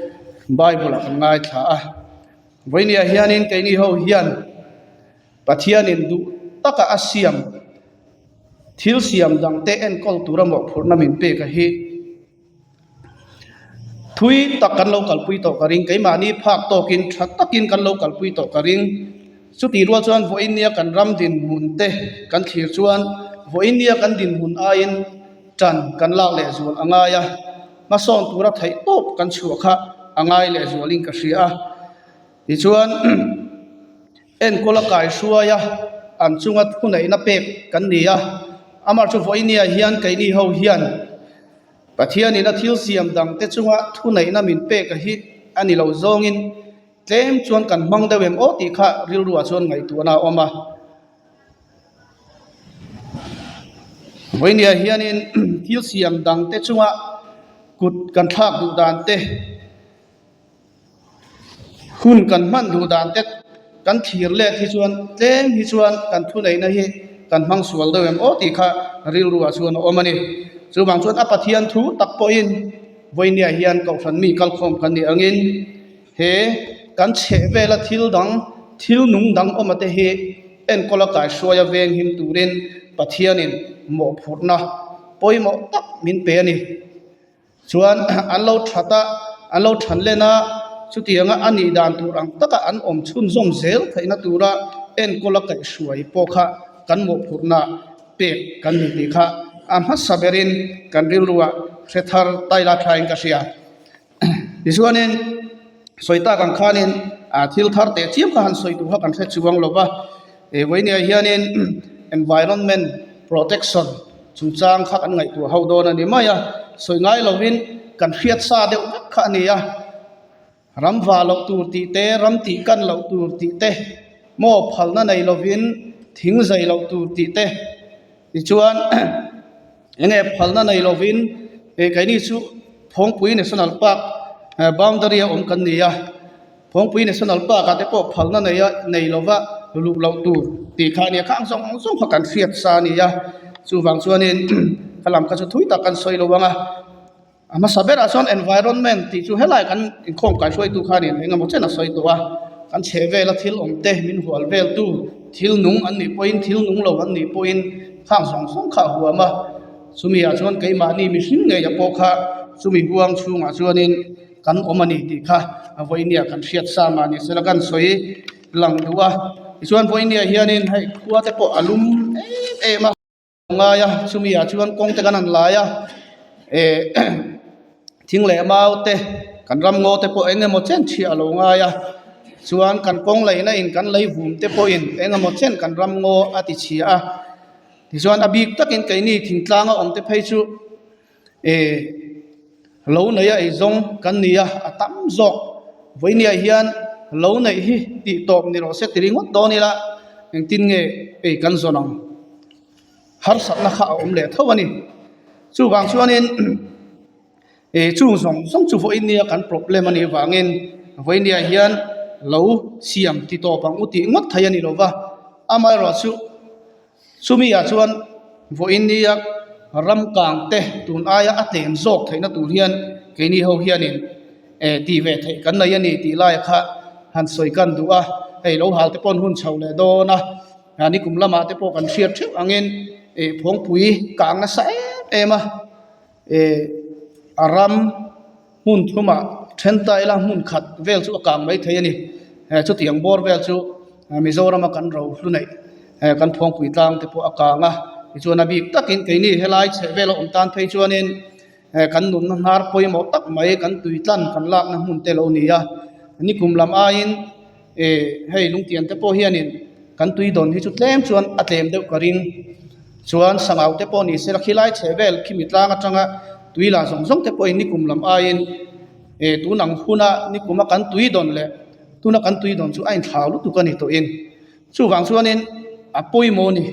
Bible-ah kan ngaithla a. Vawinia hianin keini ho hian Pathianin duh taka a siam thil siam dangte enkawl tura mawhphurhna min pek a hi thui tak kan lo kalpui tawh ka ring. Keimahni phak tawkin tha takin kan lo kalpui tawh ka ring. Chutih rual chuan vawinia kan ram dinhmun te kan thlir chuan vawinia kan dinhmun aiin tan kan lak lehzual a ngai a, hmasawn tura theih tawp kan chhuah kha a ngai lehzualin ka hria a. Tichuan. Enkawl a kaihruai a, an chunga thuneihna pek kan ni a. Amah chu vawinia hian keini ho hian Pathianin a thil siam dangte chunga thuneihna min pek a hi a ni lo zawngin tlem chuan kan hmang deuh em aw tih kha rilruah chuan ngaihtuahna a awm a. Vawinia hianin thil siam dangte chunga kut kan thlak duh dan te. Hun kan hman duh dan te kan thlir let hi chuan tlem hi chuan kan thuneihna hi kan hmang sual deuh em aw tih kha rilru ah chuan a awm a ni. Chuvang chuan a Pathian thu tak pawhin vawinia hian kohhran mi kalkhawm kan nih angin he kan chheh vela thil dang thil nung dang awm ate hi enkawl a kaihruai a veng him turin Pathianin mawhphurhna pawimawh tak min pe a ni. Chuan an lo that a, an lo than len a, chutianga a nih dan tur ang taka an awm chhunzawm zel theihna tura enkawl a kaihhruai pawh kha kan mawhphurhna pek kan ni tih kha a hmasa berin kan rilruah hre thar taila thain ka hria. Tichuanin sawi tak ang khanin thil thar teh chiam kha han sawi tur kha kan hre chuang lo va, vawinia hianin environment protection chungchang kha kan ngaihtuah ho dawn a ni mai a, sawi ngai lovin kan hriat sa deuh vek kha a ni a, ram vah loh tur tih te, ram tih kan loh tur tih te, maw phalna nei lovin thing zai loh tur tih te tichuan. Enge phalna nei lovin eh keini chu Phawngpui National Park eh boundary a awm kan ni a, Phawngpui National Park ah te pawh phalna nei a nei lova luh loh tur tih kha a nia khang zawng zawng kha kan hriat sa a ni a, chuvang chuanin ka lam kha chu thui tak kan sawi lo ang a. A hmasa berah chuan environment tih chu helai kan inkhawm kaihruaitu khanin eng emaw chen a sawi tawh a, kan chheh vela thil awm te min hual veltu thil nung an nih pawhin thil nung lo an nih pawhin khang zawng zawng kha a huam a, chumi ah chuan keimahni mihring ngei a pawh kha chumi huang chhungah chuanin kan awm a ni tih kha a vawinia kan hriat sa mah ni sela kan sawi lang duh a, tichuan vawinia hianin hei khua te pawh a lum em em a. Ngai a chumi ah chuan kawng te kan han lai a eh thing leh mau te kan ram ngaw te pawh eng emaw chen chhiah a lo ngai a chuan kan kawng laihna in kan lei vum te pawhin eng emaw chen kan ram ngaw a ti chhia a tichuan a bik takin keini thingtlang a awm te phei chu eh lo nei a eizawng kan ni a a tam zawk vawinia hian lo neih hi tih tawp ni rawh se ti ringawt dawn ila engtin nge ei kan zawn ang. Harsatna kha a awm leh tho a ni. Chuvang chuanin eh chung zawng zawng chu vawinia kan problem a nih vangin vawinia hian lo siam ti tawp ang u tih ngawt thei a ni lo va. Amaherawh chu chumi ah chuan vawinia ram kang te tun aia a tlem zawk theihna tur hian keini ho hianin eh tih ve theih kan nei a ni tih lai kha han sawi kan duh a. Hei lo hal te pawn hun chho leh dawn a. Ni kum lamah te pawh kan hriat theuh angin ih phawngpui kang nasa em em a ih a ram hmun thumah then ta ila hmun khat vel chu a kang mai thei a ni chutiang bawr vel chu Mizoram a kan ro hlu neih kan phawngpui tlang te pawh a kang a tichuan a bik takin keini helai chheh vel a awm tan phei chuanin kan nunna hnar pawimawh tak mai kan tui tlan kan lakna hmun te lo ni a ni kum lam aiin. Eh hei lungtian te pawh hianin kan tui dawn hi chu tlem chuan a tlem deuh ka ring chuan sangau te pawh ni sela khilai chheh vel khimi tlang atanga tui la zawng zawng te pawhin nikum lam aiin eh tun ang huna nikuma kan tui dawn leh tuna kan tui dawn chu a inthlau lutuk a ni tawhin chuvang chuanin a pawimawh a ni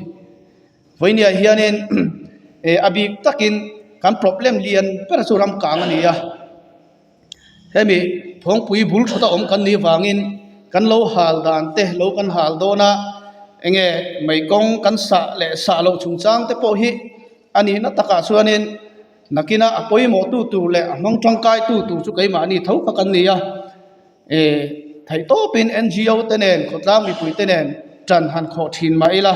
vawinia hianin eh a bik takin kan problem lian ber chu ram kang a ni a. Hemi phawngpui bul thut a awm kan nih vangin kan lo hal dan te lo kan hal dawn a, enge mei kawng kan sah leh sah loh chungchang te pawh hi a nihna takah chuanin nakina a pawimawh tu tur leh a hmang tangkai tu tur chu keimahni tho kha kan ni a. Eh theih tawpin NGO te nen khawtlang mipui te nen tan han khawh thin mah ila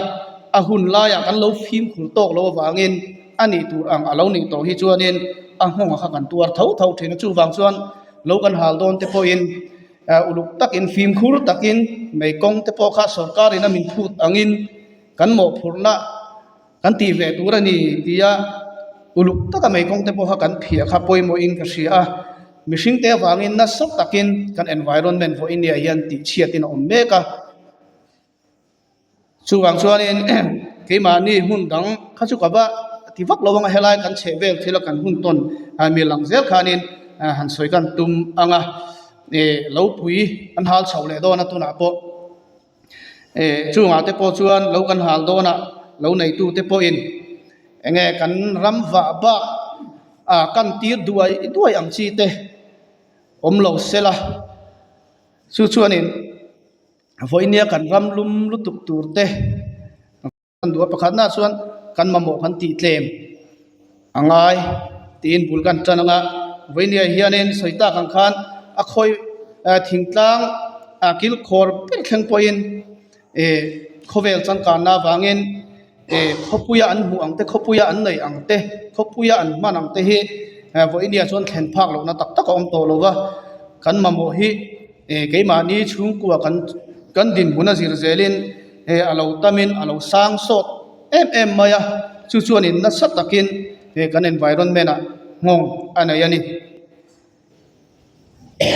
a hun laiah kan lo fimkhur tawk lo avangin a nih tur ang a lo nih tawh hi chuanin a nghawng kha kan tuar tho tho thin a chuvang chuan lo kan hal dawn te pawhin eh uluk takin fimkhur takin mei kawng te pawh kha sorkarin a min phut angin kan mawhphurhna Kan tih ve tur a ni tia uluk taka mei kawng te pawh kha kan phiah kha pawimawhin ka hria a, mihring te avangin nasa takin kan environment vawiin nia hian tih chhiatin a awm mek a. Chuvang chuanin keimahni hmun dang kha chu ka va ti vak lo ang a, helai kan chheh vel thila kan hun tawn mil ang zel khanin han sawi kan tum ang a, ih lo pui an hal chho leh dawn a tunah pawh. Eh chungah te pawh chuan lo kan hal dawn a lo neitu te pawhin eng nge kan ram vah bak ah kan tir duai duai ang chi te awm lo se la. Chu chuanin vawinia kan ram lum lutuk tur te kan duh a, pakhatnaah chuan kan mamawh kan tih tlem a ngai tiin bul kan tan ang a, vawinia hianin sawi tak ang khan a khawi thingtlang ah kilkhawr ber thleng pawhin eh khawvel changkanna avangin eh khawpuia an hmuh ang te khawpuia an neih ang te khawpuia an hman ang te hi vawinia chuan thlen phak lohna tak tak a awm tawh lo va kan mamawh hi eh keimahni chhungkua kan kan dinhmun a zir zelin eh a lo tamin a lo sang sawt em em mai a chu chuanin nasa takin eh kan environment ah nghawng a nei a ni.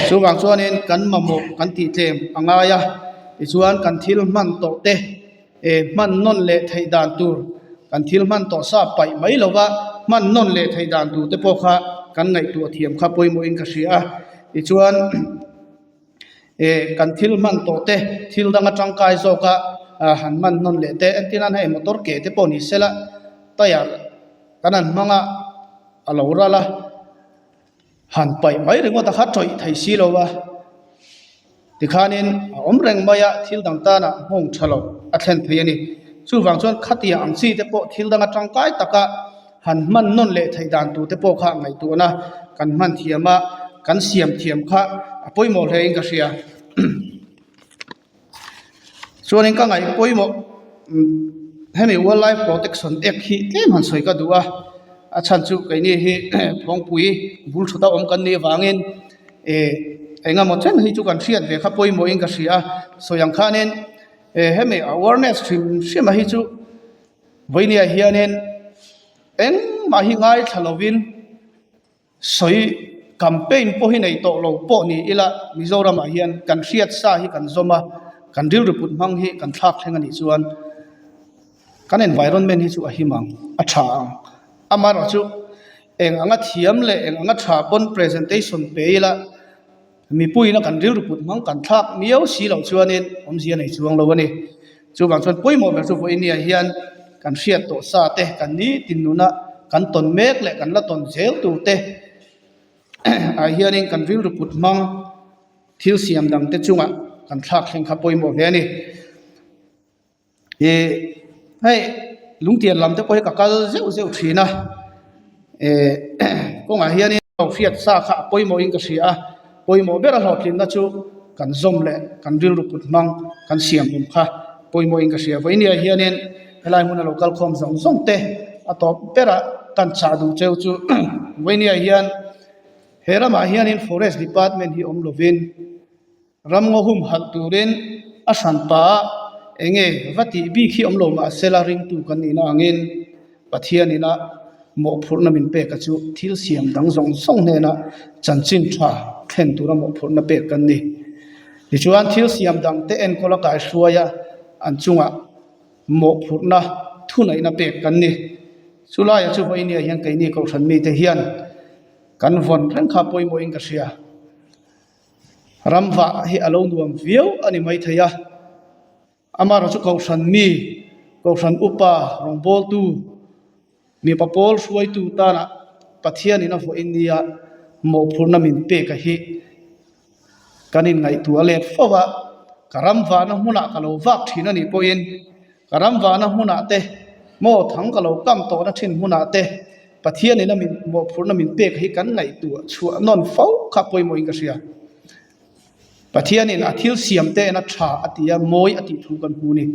Chuvang chuanin kan mamawh kan tih tlem a ngai a, tichuan kan thil hman tawh te eh hman nawn leh theih dan tur kan thil hman tawh sa paih mai lova hman nawn leh theih dan tur te pawh kha kan ngaihtuah thiam kha pawimawhin ka hria a, tichuan eh kan thil hman tawh te thil danga tangkai zawka han hman nawn leh te entir nan hei motor ke te pawh ni sela tyre kan han hmang a a lo ral a. Han paih mai ringawt a kha tawih thei si lo a, tikhanin a awm reng mai a, thil dang tana nghawng tha lo a thlen thei a ni. Chuvang chuan khatia ang chi te pawh thil danga tangkai taka han hman nawn leh theih dan tur te pawh kha ngaihtuahna kan hman thiam a, kan siam thiam kha a pawimawh hle in ka hria. Chuanin ka ngaih pawimawh hemi Wildlife Protection Act hi tlem han sawi ka duh a, a chhan chu keini hi Phawngpui bul thut a awm kan nih avangin eh eng emaw chen hi chu kan hriat ve kha pawimawhin ka hria a, sawi ang khanin eh hemi awareness hrim hrim a hi chu vawinia hianin engmah hi ngaithla lovin. Sawi campaign pawh hi nei tawh lo pawh ni ila Mizoramah hian kan hriat sa hi kan zawm a, kan rilru put hmang hi kan thlak thleng a nih chuan kan environment hi chu a him ang, a tha ang. Amaherawhchu eng anga thiam leh eng anga tha pawn presentation pe ila Mipuiin a kan rilru put hmang kan thlak miau si loh chuanin awmzia nei chuang lo a ni. Chuvang chuan pawimawh ber chu vawinia hian kan hriat tawh sa te, kan nitin nuna kan tawn mek leh kan la tawn zel tur te ah hianin kan rilru put hmang thil siam dang te chungah kan thlak thleng kha pawimawh hle a ni. Ih hei lungtian lam te pawh hi ka kal zeuh zeuh thin a eh kawngah hianin lo hriat sa kha a pawimawhin ka hria a pawimawh ber a hlawhtlinna chu kan zawm leh kan rilru kut hmang kan siam awm kha pawimawhin ka hria vawinia hianin helai hmuna lo kal khawm zawng zawng te a tawp berah kan chah duh cheu chu vawinia hian he ramah hianin forest department hi awm lovin. Ramngaw humhalh turin a hran pa a, enge va tih bik hi awm lo mah sela ringtu kan nihna angin Pathianin a mawhphurhna min pek a chu thil siam dang zawng zawng hnena chanchin tha thlen tura mawhphurhna pek kan ni. Tichuan thil siam dangte enkawl a kaihruai a, an chungah mawhphurhna thuneihna pek kan ni. Chulaiah chu vawinia hian keini Kohhran mite hian kan vawn reng kha pawimawhin ka hria. Ramvah hi a lo nuam viau a ni maithei a, amaherawh chu Kohhran mi, Kohhran upa, rawngbawltu, mipa pawl hruaitu tana Pathianin a vawiin nia mawhphurhna min pek a hi kan inngaihtuah let fo a, ka ramvahna hmunah ka lo vak thin a nih pawhin ka ramvahna hmunah te maw thang ka lo kam tawhna thin hmunah te Pathianin a min mawhphurhna min pek hi kan ngaihtuah chhuah nawn fo kha pawimawhin ka hria. Pathianin a thil siam te en a tha a ti a, mawi a tih thu kan hmu ni.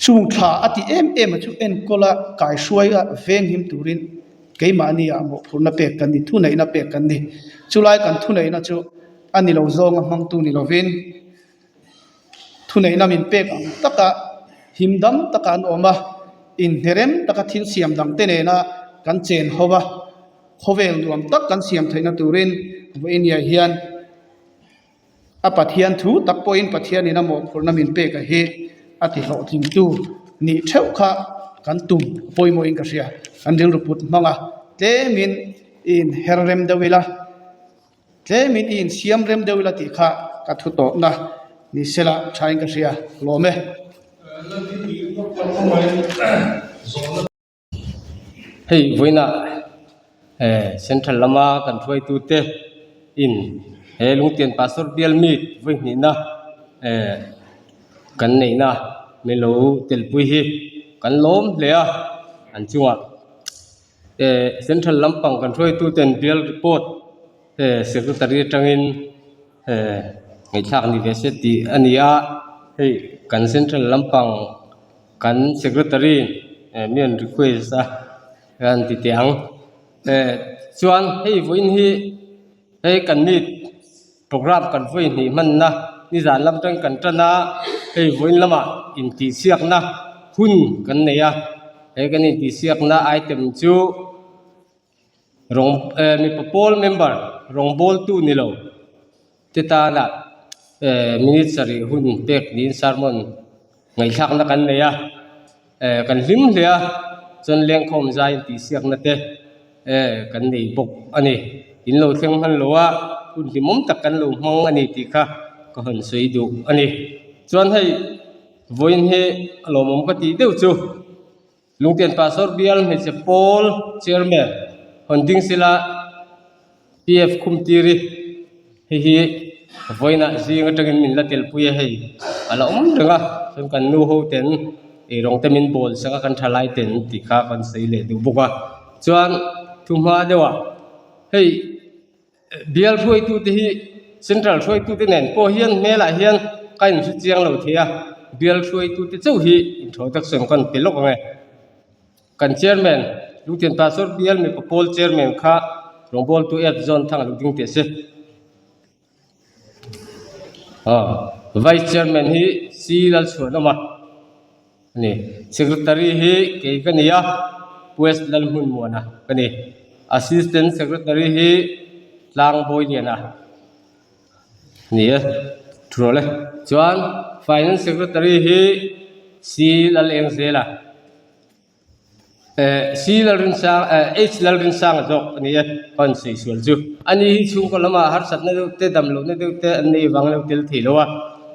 Chung tha a tih em em a chu enkawl a, kaihruai a, venghim turin keimahni ah mawhphurhna pek kan ni, thuneihna pek kan ni. Chulai kan thuneihna chu a ni lo zawnga hmangtu ni lovin, Thuneihna min pek ang taka him dam taka an awm a, inhnerem taka thil siam dangte nena kan chen ho a, khawvel nuam tak kan siam theihna turin vawinia hian a Pathian thu tak pawhin Pathianin a mawhphurhna min pek a hi a ti hlawhtlingtu nih theuh kha kan tum pawimawhin ka hria. Kan rilru put hmang a, tlemin i inher rem deuh ila. Tlemin i insiam rem deuh ila tih kha ka thu tawpna ni sela thain ka hria lawm e. Hei vawiinah eh central lama kan hruaitute in. He Lungtian Pastor bial meet vawi hnihna eh kan neihna min lo telpui hi kan lawm hle a an chungah eh central lampang kan hruaituten bial report eh secretary atangin eh ngaihthlak ni ve se tih a ni a hei kan central lampang kan secretary eh mi an request a an ti teh ang eh chuan hei vawiin hi hei kan meet program kan vawi hnih hmanna nizan lam atang kan tan a hei vawiin lamah intihsiakna hun kan nei a he kan intihsiakna item chu. Rawng eh mipa pawl member rawngbawltu ni lo te tana eh minute sarih hun pek niin sermon ngaihthlakna kan nei a eh kan hlim hle a chuan lengkhawm zai intihsiakna te eh kan nei bawk a ni in lo thleng hman lo a hun hlimawm tak kan lo hmang a ni tih kha ka hawn sawi duh a ni chuan hei vawiin hi a lawmawm ka tih deuh chu. Lungtian Pastor bial hmeichhe pawl Chairman hawn ding sela PF Khumtiri hei hi vawiinah zing atangin min la telpui a hei a la awm reng a chuan kan nu ho ten eirawng te min bawl sak a kan thalai ten tih kha kan sawi leh duh bawk a chuan thuhma deuhah hei. Bial hruaitute hi Central hruaitute nen pawh hian hmelah hian ka inhre chiang lo thei a, bial hruaitute chauh hi introduction kan pe lawk ang e. Kan Chairman, Lungtian Pastor bial mipa pawl Chairman kha rawngbawltu F. John Thang a lo ding teh se. Vice Chairman hi C. Lalchhuanawma. A ni. Secretary hi kei ka ni a, Pu S. Lalhmunmuana ka ni. Assistant Secretary hi Tlangbawiliana a ni e. Thu rawh le. Chuan Finance Secretary hi C. Lalengzela. Eh C Lalrinsang eh H Lalrinsanga zawk a ni e ka rawn sawi sual chu. Ani hi chhungkaw lamah harsatna deuh te dam lohna deuh te an nei vang lo tel thei lo a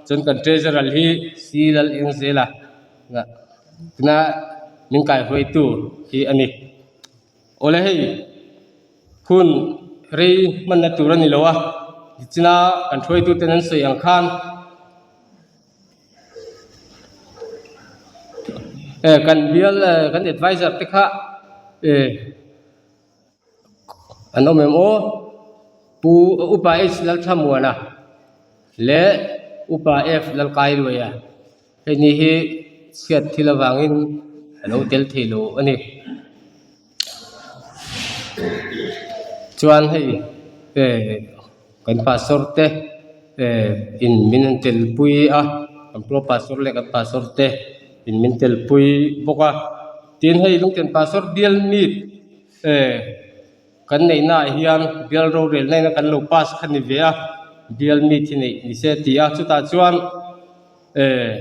chuan kan treasurer hi C Lalengzela tuna min kaihruaitu hi a ni. Awle hei hun rei hmanna tur a ni lo a tichina kan hruaituten an sawi ang khan. Eh kan bial eh kan advisor te kha eh an awm em aw pu upa H Lalthlamuana leh upa F Lalkailuaia hei ni hi chhiat thil avangin a lo tel thei lo a ni chuan hei eh. Kan pastor te eh in min han telpui a, kan pro pastor leh kan pastor te in min telpui bawk a. Tin hei Lungtian pastor bial meet eh kan neihna ah hian bial rorelna in a kan lo pass kha ni ve a, bial meet hi neih ni se a ti a, chutah chuan eh.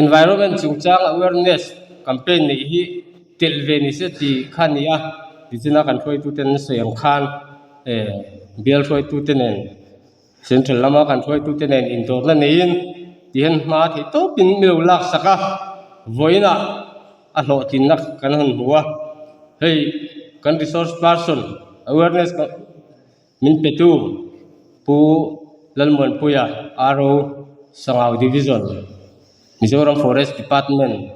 Environment chungchang awareness campaign neih hi telh ve ni se tih kha a ni a, tichina kan hruaitute an sawi ang khan eh bial hruaitute nen central lama kan hruaitute nen indawrna neiin tihian hma theih tawpin mi lo lak sak a, vawiinah a hlawhtlinna kan han hmu a, hei kan resource person awareness. Min petu Pu Lalmuanpuia, RO, Sangau Division, Mizoram Forest Department.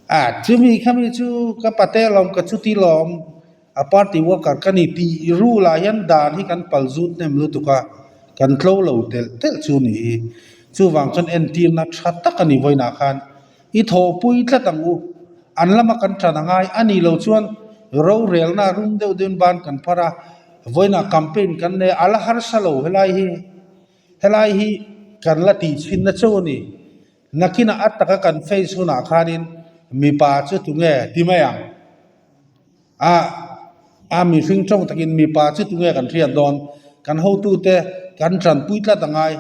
A chumi khami chu ka pate lawm ka chuti lawm a party worker ka ni tih rule ah hian dan hi kan pal zut hnem lutuk a, kan tlo lo telh telh chu ni hi. Chuvang chuan entirna tha tak a ni vawiinah khan i thawhpui tlat ang u, an lama kan tan a ngai a nih loh chuan rorelna rum deuh deuhin ban kan phar a, vawiinah campaign kan nei a, a la harsa lo helai hi, helai hi kan la tihchhinna chauh a ni. Nakinah a taka kan face hunah khanin mipa chu tunge ti mai ang? A a mihring tawng takin mipa chu tunge kan hriat dawn? Kan hotute kan tanpui tlat a ngai.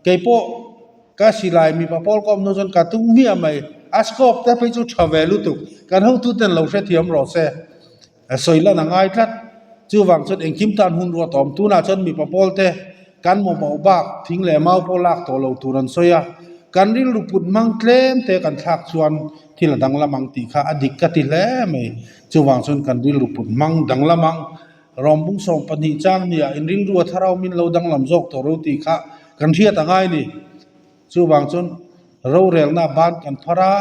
Keipawh ka silai mipa pawl ka awm hnu chuan ka tum hmiah mai. A scope te phei chu tha ve lutuk. Kan hotuten lo hrethiam rawh se. Sawi lan a ngai tlat. Chuvang chuan engkim tan hun ruat a awm. Tunah chuan mipa pawlte kan mamawh bak thing leh mau pawh lak tawh lo tur an sawi a. Kan rilru put hmang tlem te kan thlak chuan thil a danglam ang tih kha a dik ka ti hle mai. Chuvang chuan kan rilru put hmang danglam ang. Rawmbung 12 chang nia in rilru a thar awmin lo danglam zawk tawh ro tih kha kan hriat a ngai ni. Chuvang chuan rorelna ban kan phar a,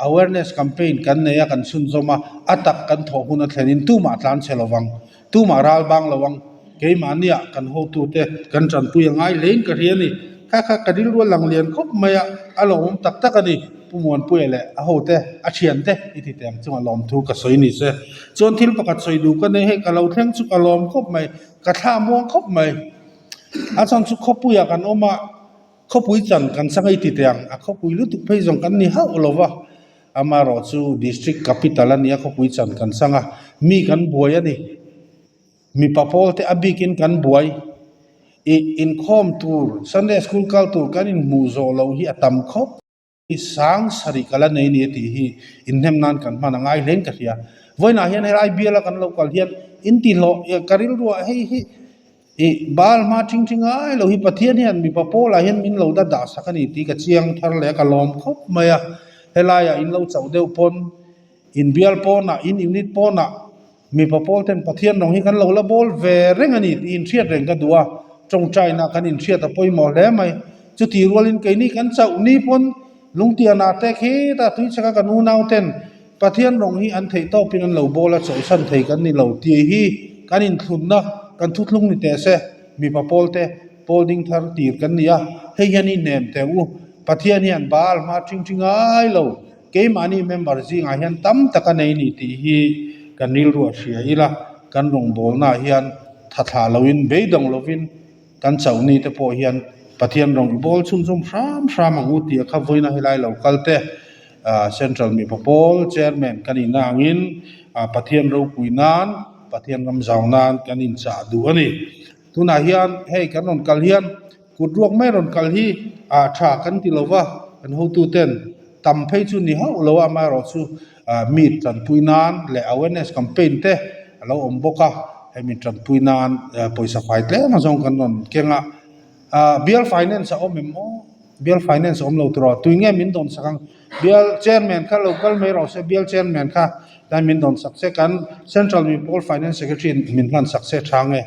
awareness campaign kan nei a, kan chhunzawm a, a tak kan thawh hun a thlenin tumah tlan chhe lovang, tumah ral bang lo ang, keimahnia kan hotute kan tanpui a ngai hlein ka hria a ni. Kha kha ka rilru a lang lian khawp mai a, a lawmawm tak tak a ni. Pu Muanpuia leh a hote, a thiante i ti teng chunga lawmthu ka sawi ni se. Chuan thil pakhat sawi duh ka nei, hei ka lo thleng chu ka lawm khawp mai, ka thla muang khawp mai. A chhan chu khawpuiah kan awm a. Khawpui chan kan chang ei ti teh ang, a khawpui lutuk phei zawng kan ni hauh lo va, amaherawh chu District Capital a nia khawpui chan kan chang a, mi kan buai a ni, mipa pawl te a bikin kan buai, ih inkhawm tur Sunday School kal tur kan inhmuh zawh loh hi a tam khawp. I sang sarih ka la nei ni a tih hi inhnem nan kan hman a ngai hlein ka hria. Vawiinah hian helai biala kan lo kal hian in ti hlawh ka rilruah hei hi i Baal hma thing thing ngai lo hi Pathian hian mipa pawlah hian min lo da dah sak a ni tih ka chiang thar leh a ka lawm khawp mai a. Helaiah in lo chauh deuh pawn in bial pawnah in unit pawnah Mipa pawl ten Pathian rawng hi kan lo la bawl ve reng a ni tih inhriat reng ka duh a, tawngtaina kan inhriat a pawimawh hle mai. Chutih rualin keini kan chauh ni pawn lungtianah te khitah tuichhaka kan unau ten Pathian rawng hi an theih tawpin an lo bawl a, chawlhsan thei kan ni lo tih hi kan inthlunna kan thuthlung ni teh se. Mipa pawl te pawl ding thar tir kan ni a, hei hian i hnem teh u, Pathian hian Baal hma ṭhing ṭhi ngai lo. Keimahni member zingah hian tam tak a nei ni tih hi kan rilru a hria ila, kan rawngbawlnaah hian tha thlah loin, beidawng lovin kan chauhni te pawh hian Pathian rawng i bawl chhunzawm hram hram ang u tih a kha vawiina helai lo kal te Central mipa pawl Chairman kan inna angin Pathian ropui nan, Pathian ram zau nan kan inchah duh a ni. Tunah hian hei kan rawn kal hian Kut ruak mai rawn kal hi ah tha kan ti lo va, kan hotuten tam phei chu ni hauh lo a, amaherawh chu ah mi tanpui nan leh awareness campaign te a lo awm bawk a, hemi tanpui nan pawisa fai tlem a zawng kan rawn keng a, ah bial finance a awm em aw, bial finance a awm lo tur aw, tui nge min dawn sak ang, bial chairman kha lo kal mai rawh se, bial chairman kha tlai min dawn sak se, kan central mipawl finance secretary in min hlan sak se tha nge.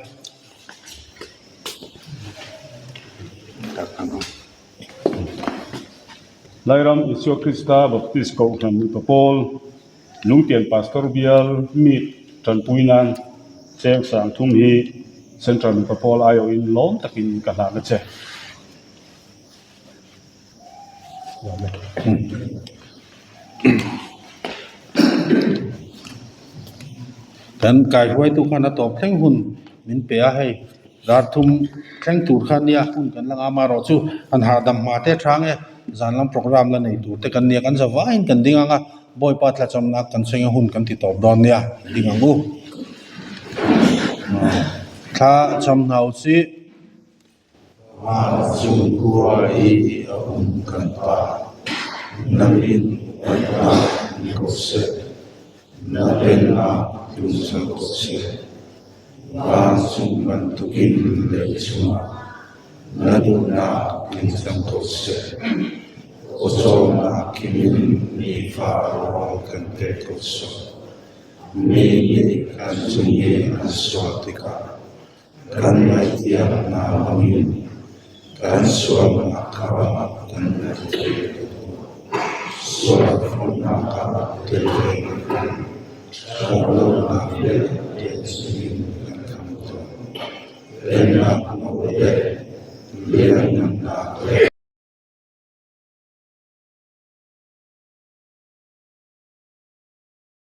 Lairam Isua Krista Baptist Kohhran Mipa Pawl Lungtian Pastor Bial Meet tanpui nan cheng 30 hi Central Mipa Pawl aiawhin lawm takin ka hlan a che. Kan kaihruaitu khan a tawp thleng hun min pe a hei dar thum thleng tur kha nia hun kan la ngam a erawh chu han hahdam hma te tha nge zan lam program la nei tur te kan nia kan za vaiin kan ding ang a Bawipa tlachawmna kan sawi ang hun kan ti tawp dawn nia ding ang u thla cham hnau chi. Van chung khua i a um kan Pa, na min upatnak ni ko seh, na Pennak tlung cang ko seh. Vancung bantukin lei cungah na duhnak tling cang ko seh. Pawcawmnak kim in nifa rawl kan pe ko sawh. Mi nih kan cung i an sual tikah Kan ngaihthiam hna bangin kan sualnak kha kan ngaihthiam ve ko. Sual fawmna kha tel ve kan Thlarauhna fel te chungin kan kham tawh. Remna hmuh te.